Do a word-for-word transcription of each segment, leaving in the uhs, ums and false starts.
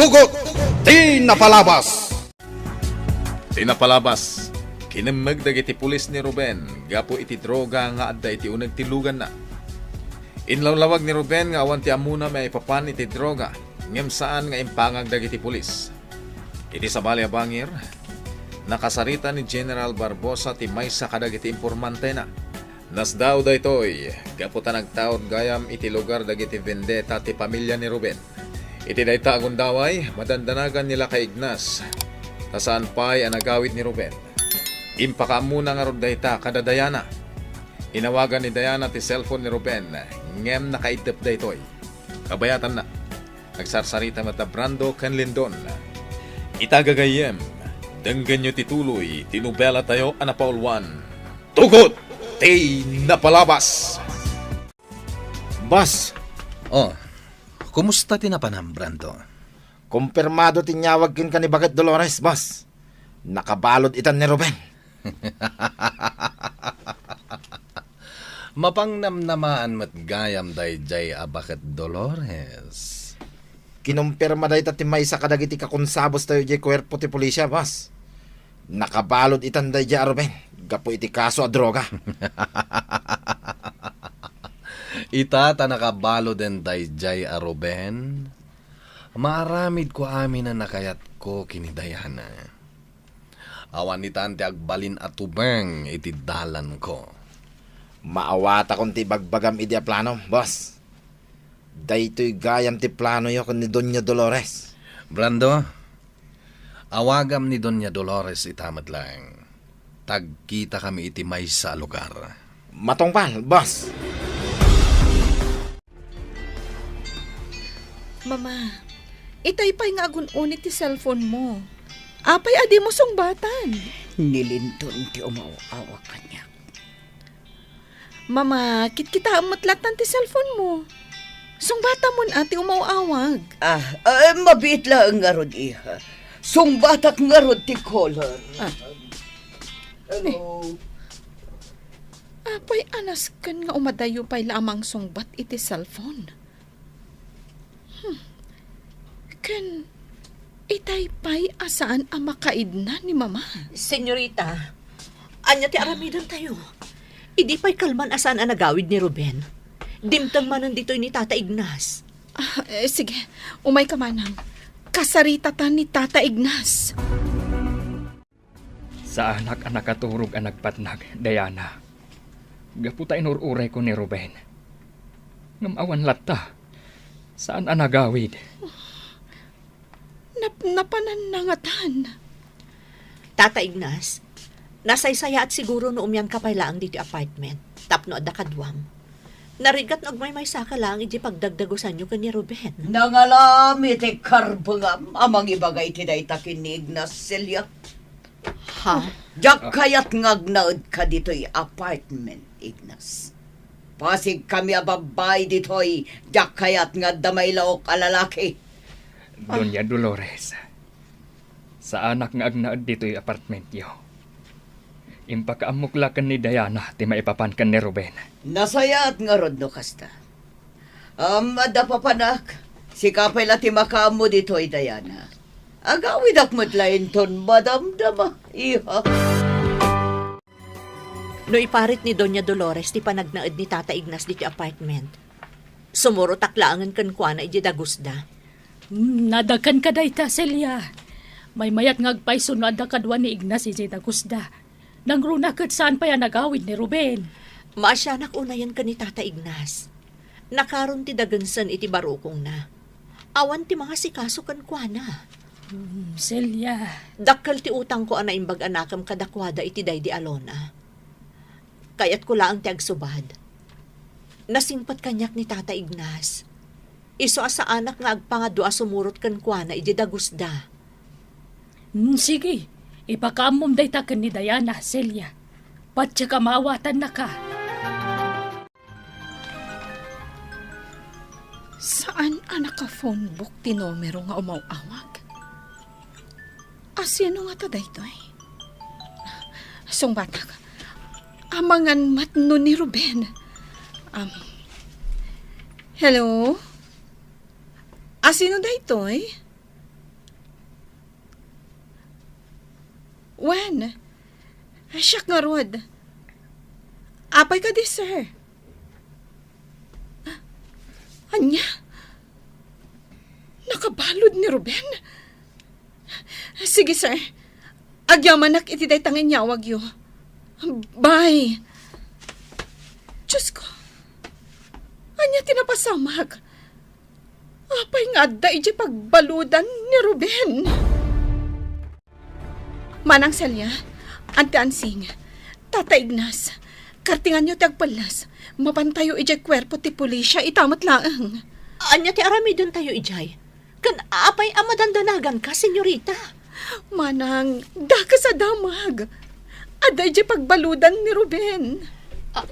Tugot ti napalabas. Ti napalabas, kinemmeg dagiti pulis ni Ruben gapu iti droga nga adda iti uneg ti luganna. Inlawlawag ni Ruben nga awan ti ammona maipapan iti droga, ngem saan nga impangag dagiti pulis. Iti sabali a bangir, nakasarita ni General Barbosa ti maysa kadagiti impormantena. Nasdaaw daytoy gapu ta nagtaud gayam iti lugar dagiti vendetta ti pamilia ni Ruben. Iti dayta a gundaway, madandanagan ni Lakay Ignas ta saan pay a nagawid ni Ruben. Impakaammona ngarud dayta kada Diana. Inawagan ni Diana ti cellphone ni Ruben, ngem nakaiddep daytoy. Kabayatanna, nagsarsarita met da Brando ken Lindon. Ita gagayyem, denggenyo ti tuloy ti nobelatayo a napauluan. Tugot ti napalabas. Boss! Oh, kumusta ti napanam, Brando? Kumpirmado ti inyawag kenka ni Baket Dolores, boss. Nakabalud itan ni Ruben. Mapangnamnamaan met gayam daydiay a Baket Dolores. Kinumpirma dayta ti maysa kadagiti kakonsabustayo idiay kuerpo ti pulisya, boss. Nakabalud itan daydiay a Ruben gapu iti kaso a droga. Ita ta nakabaluden daydiay a Ruben, maaramidko amin a nakayatko ken ni Diana. Awan itan ti agbalin a tubeng iti dalanko. Maawatakon ti ibagbagam idi a plano, boss. Daytoy gayam ti planoyo ken ni Doña Dolores. Brando, awagam ni Doña Dolores ita met laeng. Tagkitakami iti maysa a lugar. Matungpal, boss. Mama, itay pay nga agun-uni ti cellphone mo. Apay a dimo sungbatan? Ni Lindon ti umaw-awag kaniak. Mama, kitkitaem met lattan ti cellphone mo. Sungbatamon a ti umaw-awag. Ah, ah, mabiit laeng ngarud, iha. Sungbatak ngarud ti caller. Ah. Hello. Apay a nasken nga umadayo pay la a mangsungbat iti cellphone? Hmm. Ken itay pay a saan a makaidna ni Mama. Senyorita, ania ti aramidentayo? Idi pay kalman a saan a nagawid ni Ruben, dimteng manen ditoy ni Tata Ignas. Ah, eh, sige, umayka manang. Kasaritatan ni Tata Ignas. Saanak a nakaturog a nagpatnag, Diana. Gapu ta inur-urayko ni Ruben. Ngem awan latta. Saan a nagawid. Nap-, napananna ngatan. Tata Ignas, nasaysayaat siguro no umianka pay laeng ditoy apartment tapno adda kaduam. Narigat no agmaymaysaka laeng idiay pagdagdagusanyo ken ni Ruben. Nangalam iti karbengam a mangibaga iti dayta ken ni Ignas, Celia. Ha? Diak kayat nga agnaedka ditoy apartment, Ignas. Pasigkami a babbai ditoy, diak kayat nga adda mailaok a lalaki. Doña Dolores, saanak nga agnaed ditoy apartmentyo. Impakaammok la ken ni Diana ti maipapan ken ni Ruben. Nasayaat ngarud no kasta. Am, adda papanak, sika pay la ti makaammo ditoy, Diana. Agawidak met la inton madamdama, iha. No iparit ni Doña Dolores ti panagnaed ni Tata Ignas ditoy apartment, sumurotak laengen kenkuana idiay dagusda. Hmm, nadakanka dayta, Celia. Maymayat nga agpayso no adda kadua ni Ignas idiay dagusda. Nangruna ket saan pay a nagawid ni Ruben. Maasianak unayen ken ni Tata Ignas. Nakaron ti dagensen iti barukongna. Awan ti mangasikaso kenkuana. Hmm, Celia. Dakkel ti utangko a naimbag a nakem kadakuada iti daydi a lona. Kayatko laeng ti agsubad. Nasingpet kaniak ni Tata Ignas. Isu a saanak nga agpangadua a sumurot kenkuana idiay dagusda. Hmm, sige, ipakaammom dayta ken ni Diana, Celia. Patiek a maawatannaka. Saan a naka-phone book ti numero nga umaw-awag? Asino ngata daytoy? Sungbatak. Amangan met no ni Ruben. Um, hello? Asino daytoy? Wen, siak ngarud. Apay kadi, sir? Ania? Nakabalud ni Ruben? Sige, sir. Agyamanak iti dayta nga inyawagyo. Bye. Diyos ko. Ania ti napasamak? Apay nga adda idiay pagbaludan ni Ruben? Manang Celia, Auntie Ansing, Tata Ignas, kartinganyo ti agpelles. Mapantayo idiay kuerpo ti pulisya ita met laeng. Ania ti aramidentayo idiay? Ken apay a madandanaganka, senyorita? Manang, dakes a damag. Adda idiay pagbaludan ni Ruben. A-,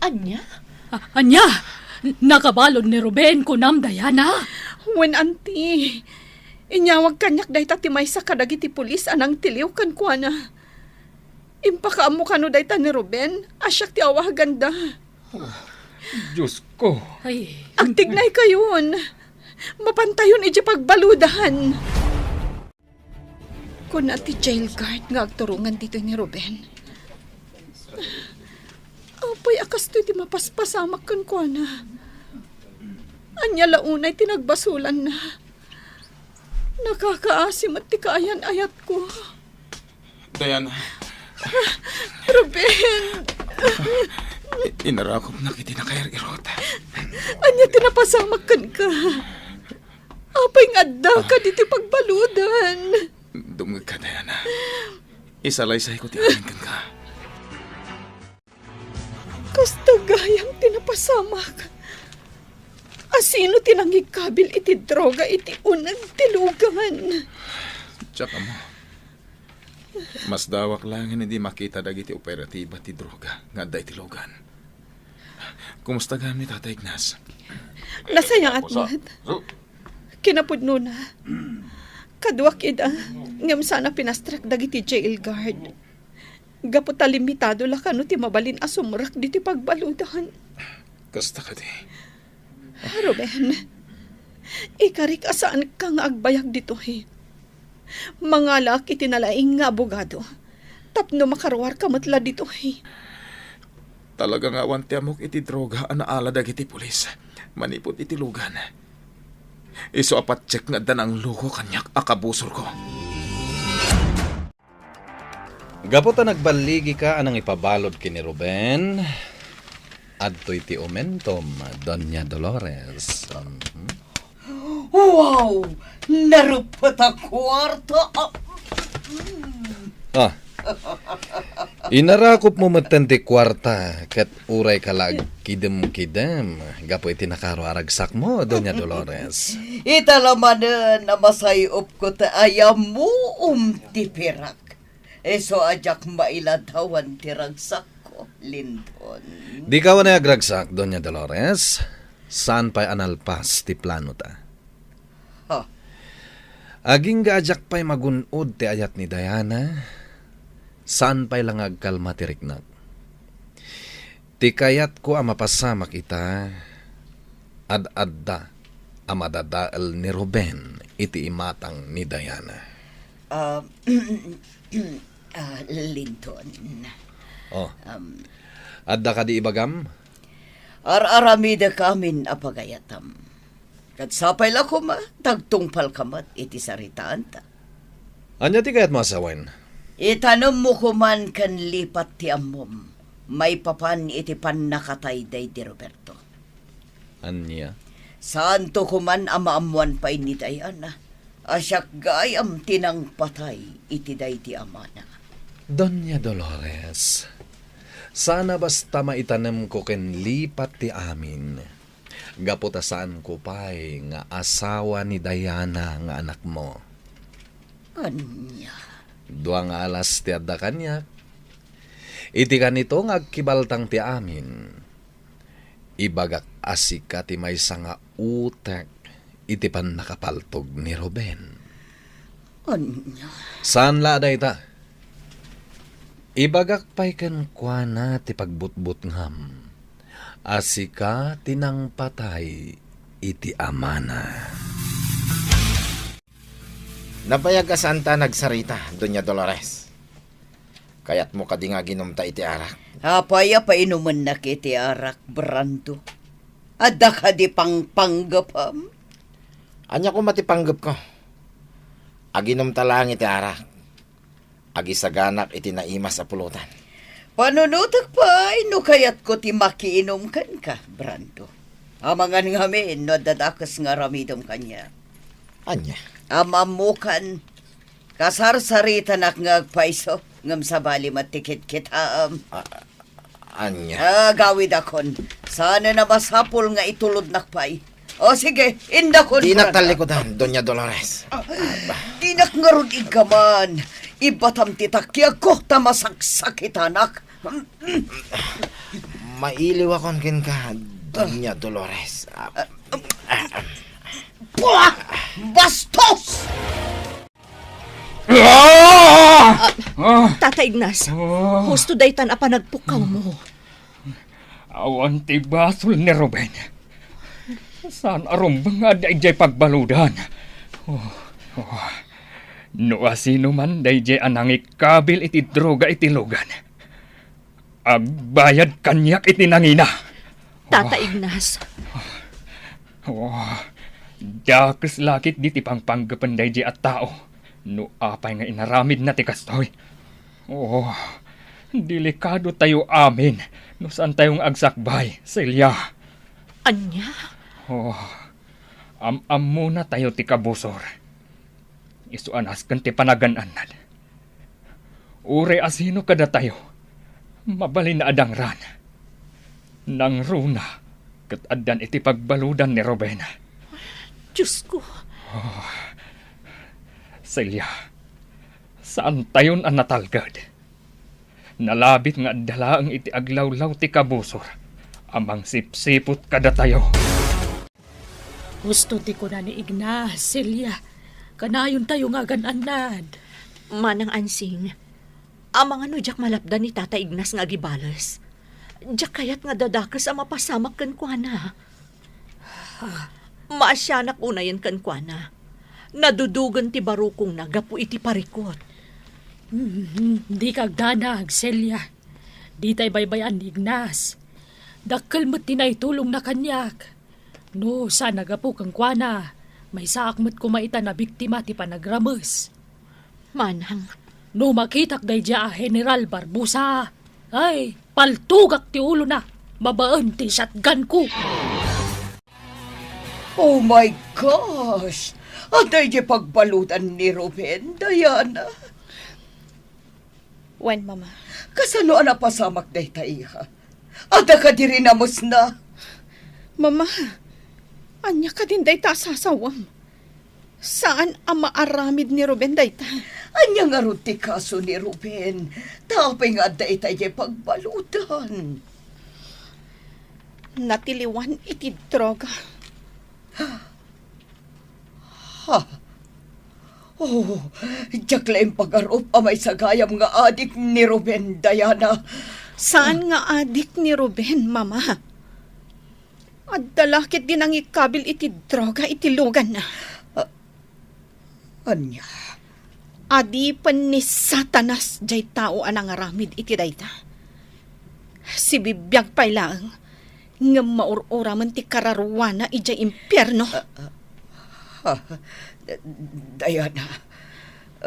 ania? A-, ania? Nakabalud ni Ruben, kunam, Diana? Wen, Auntie. Inyawag kaniak dayta ti maysa kadagiti pulis a nangtiliw kenkuana. Impakaammo kano dayta ni Ruben a siak ti awaganda. Dios ko. Ay. Agtignaykayon. Mapantayon idiay pagbaludan. Kuna ti jail guard nga agturongan ditoy ni Ruben. Apay a kastoy ti mapaspasamak kenkuana? Ania la unay ti nagbasolanna? Nakakaasi met ti kaayan-ayatko. Diana. Ruben! I-, inarakopnak iti nakair-irot. Ania ti napasamak kenka? Apay nga addaka ditoy pagbaludan? Dumngegka, Diana. Isalaysayko ti amin kenka. Kasta gayam ti napasamak. Asino ti nangikabil iti droga iti uneg ti lugan? Diak ammo. Masdawak laengen idi makita dagiti operatiba ti droga nga adda iti lugan. Kumusta gayam ni Tata Ignas? Nasayaat met. Kinapudnona, kaduak ida, ngem saan a pinastrak dagiti jail guard. Gapu ta limitado la kano ti mabalin a sumrek ditoy pagbaludan. Kasta kadi? Ruben, ikarik a saanka nga agbayag ditoy. Mangalaak iti nalaing nga abogado tapno makaruarka met la ditoy. Talaga nga awan ti ammok iti droga a naala dagiti pulis manipud iti lugan. Isu a patiek nga adda nangluko kaniak a kabusorko. Gapu ta nagballigika a nangipabalud ken ni Ruben, adtoy ti umentom, Doña Dolores. Mhm. Wow! Narupet a kuarta! Ah, mm. Ah. Inarakopmo metten ti kuarta ket urayka la agkidemkidem gapu iti nakaaro a ragsakmo, Doña Dolores. Ita la manen a masay-opko ti ayamuom ti pirak. Isu a diak mailadawan ti ragsakko, Lindon. Dika unay agragsak, Doña Dolores. Saan pay a nalpas ti planota. Ha? Agingga a diak pay magun-od ti ayat ni Diana, saan pay la nga agkalma ti riknak. Ti kayatko a mapasamak ita, ad-adda a madadael ni Ruben iti imatang ni Diana. Ah, ah, Lindon. Oh. Um, adda kadi ibagam? Ar-aramidek amin a pagayatam. Ket sapay la koma, tagtungpalka met iti saritaanta. Ania ti kayatmo a sawen? Itanemmo koman ken lipat ti ammom maipapan iti pannakatay daydi Roberto. Ania? Saanto koman a maammoan pay ni Diana a siak gayam ti nangpatay iti daydi amana. Doña Dolores, saan a basta maitanemko ken lipat ti amin. Gapu ta saanko pay nga asawa ni Diana nga anakmo. Ania? Dua nga alas ti adda kaniak. Iti kanito nga agkibaltang ti amin, ibagak a sika ti maysa nga utek iti pannakapaltog ni Ruben. Ania? Saan la a dayta. Ibagak pay kenkuana ti pagbutbutngam a sika ti nangpatay iti amana. Nabayag a saanta a nagsarita, Doña Dolores. Kayatmo kadi nga aginumta iti arak? Apay a painumennak iti arak, Brando? Adda kadi pangpanggepem? Ania koma ti panggepko? Aginumta laeng iti arak. Agisaganak iti naimas a pulotan. Panunotek pay no kayatko ti makiinum kenka, Brando. Amangan ngamin no adda dakes nga aramidem kaniak. Ania? Am-ammokan, kasarsaritanak nga agpayso, ngem sabali met ti kitkitaem. A-, ania? Agawidakon. Saanen a masapul nga itulodnak pay. O sige, indakon, Dinak Brando. Tallikudan, Doña Dolores. Ah, dinak ngarud iggaman. Ibatam ti takiagko ta masaksakitanak. Mailiwakon kenka, Doña Dolores. Ah, ah, ah. Pua! Bastos! Ah! Ah, Tata Ignas, ah, husto daytan a panagpukkawmo. Awan ti basol ni Ruben. Saan a rumbeng nga adda idiay pagbaludan. Oh, oh. No asino man daydiay a nangikabil iti droga iti lugan, agbayad kaniak iti nangina. Tata Ignas. Oh, dakes la ketdi ti pangpanggepen daydiay a tao no apay nga inaramidna ti kastoy. Oh, delikado tayo amin no saan tayo nga agsakbay, Celia. Ania? Oh, am-ammona tayo ti kabusor. Isu a nasken ti panagan-annad. Uray asino kadatayo, mabalin a dangran. Nangruna ket addan iti pagbaludan ni Ruben. Diosko. Oh, Celia, saan tayon a natalged. Nalabit nga adda laeng iti aglawlaw ti kabusor a mangsipsiput kadatayo. Husto ti kuna ni Ignas, Celia. Kanayon tayo nga agan-annad. Manang Ansing, amangan no diak malapdan ni Tata Ignas nga agibales. Diak kayat nga adda dakes a mapasamak kenkuana. Maasianak unayen kenkuana. Nadudugen ti barukongna gapu iti parikut. Hmm, dika agdanag, Celia. Dita ibaybay-an ni Ignas. Dakkel met ti naitulongna kaniak. No saan a gapu kenkuana, maysaak met koma ita nabiktima ti panagrames. Manang. No makitak daydiay a General Barbosa, ay, paltugak ti ulona babaen ti shotgun ko. Oh my gosh! Adda idiay pagbaludan ni Ruben, Diana. Wen, Mama. Kasano a napasamak dayta, iha? Adda kadi rinamesna? Mama, ania kadin dayta a sasawem? Saan a maaramid ni Ruben dayta. Ania ngarud ti kaso ni Ruben? Ta apay nga adda ita idiay pagbaludan? Natiliwan iti droga. Ha? Oh, diak la impagarup a maisagayam nga adik ni Ruben, Diana. Saan nga adik ni Ruben, Mama? Adda la ketdi nangikabil iti droga iti luganna. Ah, ania? Adipen ni Satanas jay tao a nangaramid iti dayta. Sibibiag pay laeng, ngem maur-uramen ti kararuana idiay impierno. Ah, ah, ah, Diana,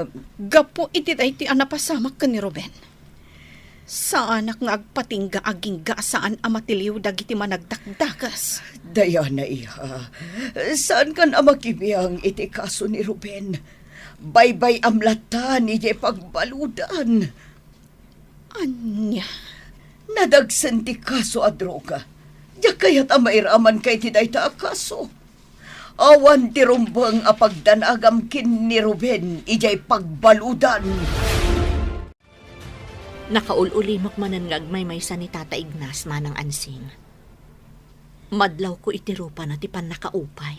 um, Gapu iti daytoy a napasamak ken ni Ruben, saanak nga agpatingga agingga a saan a matiliw dagiti managdakdakes. Diana, iha, saankan a makibiang iti kaso ni Ruben. Baybay-am latta idiay pagbaludan. Ania? Nadagsen ti kaso a droga. Diak kayat a mairamanka iti dayta a kaso. Awan ti rumbeng a pagdanagam ken ni Ruben idiay pagbaludan. Nakaul-ulimok manen nga agmaymaysa ni Tata Ignas, Manang Ansing. Madlawko iti rupana ti pannakaupay.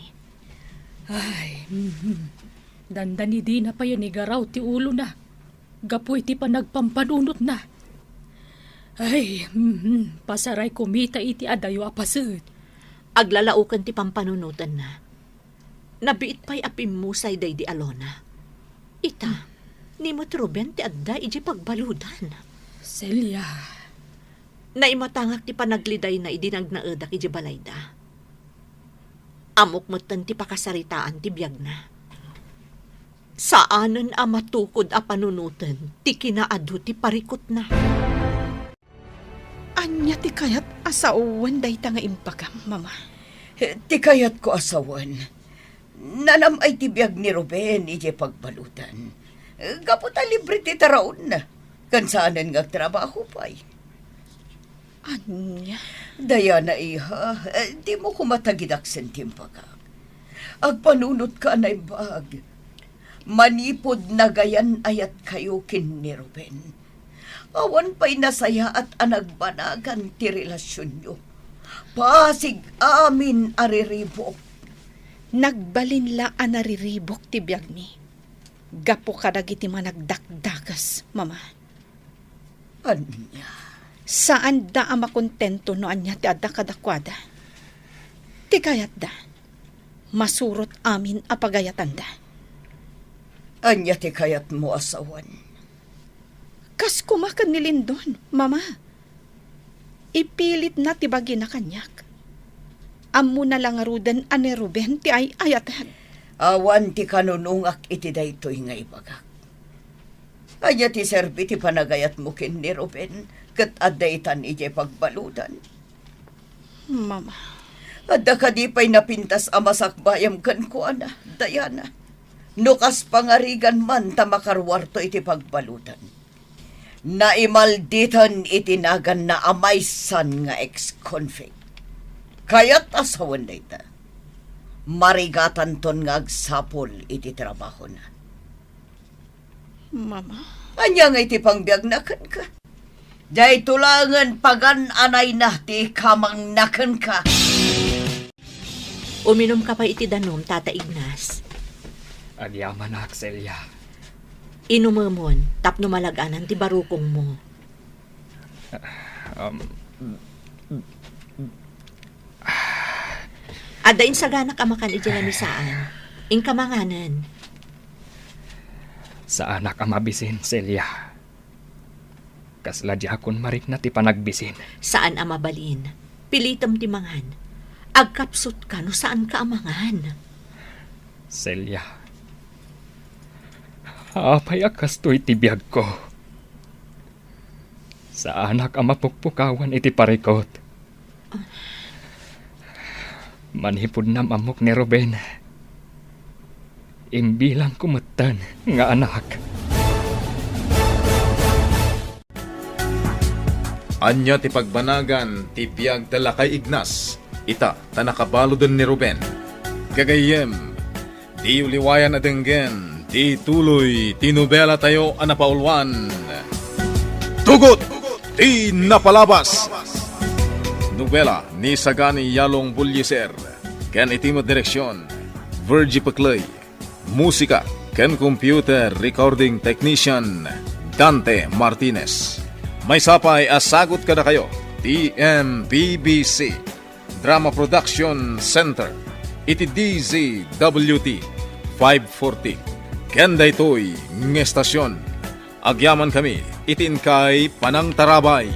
Ay, mhm. Dandani dina payen igaraw ti ulona gapu iti panagpampanunotna. Ay, mhm, pasaray kumita iti adayo a paset. Aglalaoken ti pampanunotenna. Nabiit pay a pimmusay daydi a lona. Ita, ni met Ruben ti adda idiay pagbaludan. Celia. Naimatangak ti panaglidayna idi nagnaedak idiay balayda. Ammok metten ti pakasaritaan ti biagna. Saanen a matukod a panunoten ti kinaadu ti parikutna. Ania ti kayat a sawen dayta nga imbagam, Mama? Ti kayatko a sawen, nanam-ay ti biag ni Ruben idiay pagbaludan. Gapu ta libre ti taraonna, ken saanen nga agtrabaho pay. Ania? Diana, iha, dimo koma tagidaksen ti imbagak. Agpanunotka a naimbag. Manipud nagayan-ayatkayo ken ni Ruben, awan pay nasayaat a nagbanagan ti relasionyo. Pasig amin a riribuk. Nagbalin la a nariribuk ti biagmi gapu kadagiti managdakdakes, Mama. Ania? Saanda a makontento no ania ti adda kadakuada. Ti kayatda, masurot amin a pagayatanda. Ania ti kayatmo a sawen? Kas koma ken ni Lindon, Mama. Ipilitna ti bagina kaniak. Ammona la ngaruden a ni Ruben ti ay-ayatek. Awan ti kanunongak iti daytoy nga ibagak. Ania ti serbi ti panagayatmo ken ni Ruben ket adda itan idiay pagbaludan? Mama. Adda kadi pay napintas a masakbayam kenkuana, Diana? No kas pangarigan man ta makaruarto iti pagbaludan, naimalditen iti naganna a maysan nga ex-convict. Kayat a sawen dayta, marigatanton nga agsapul iti trabahona. Mama. Ania ngay ti pangbiagna kenka? Dayto laengen pagan-anayna ti ikamangna kenka. Uminumka pay iti danum, Tata Ignas. Agyamanak, Celia. Inumemon tapno malag-anan ti barukongmo. Um, Adda insaganak a makan idiay lamisaan. Inka manganen. Saanak a mabisin, Celia. Kasla diakon marikna ti panagbisin. Saan a mabalin. Pilitem ti mangan. Agkapsutka no saanka a mangan. Celia, apay a kastoy ti biagko? Saanak a mapukpukawan iti parikut. Manipud nam-ammok ni Ruben, imbilangko metten nga anak. Ania ti pagbanagan ti biag da Lakay Ignas? Ita ta nakabaluden ni Ruben. Gagayyem, diyo liwayan a denggen ti tuloy ti nobelatayo a napauluan, Tugot ti Napalabas. Nobela ni Sagani Yalong Bullieser ken iti met direksion, Virgie Pecley. Musika ken computer recording technician, Dante Martinez. Maysa pay a sagut kadakayo ti M P B C Drama Production Center iti D Z W T five forty. Ken daytoy nga estasion, agyamankami iti inkay panangtarabay.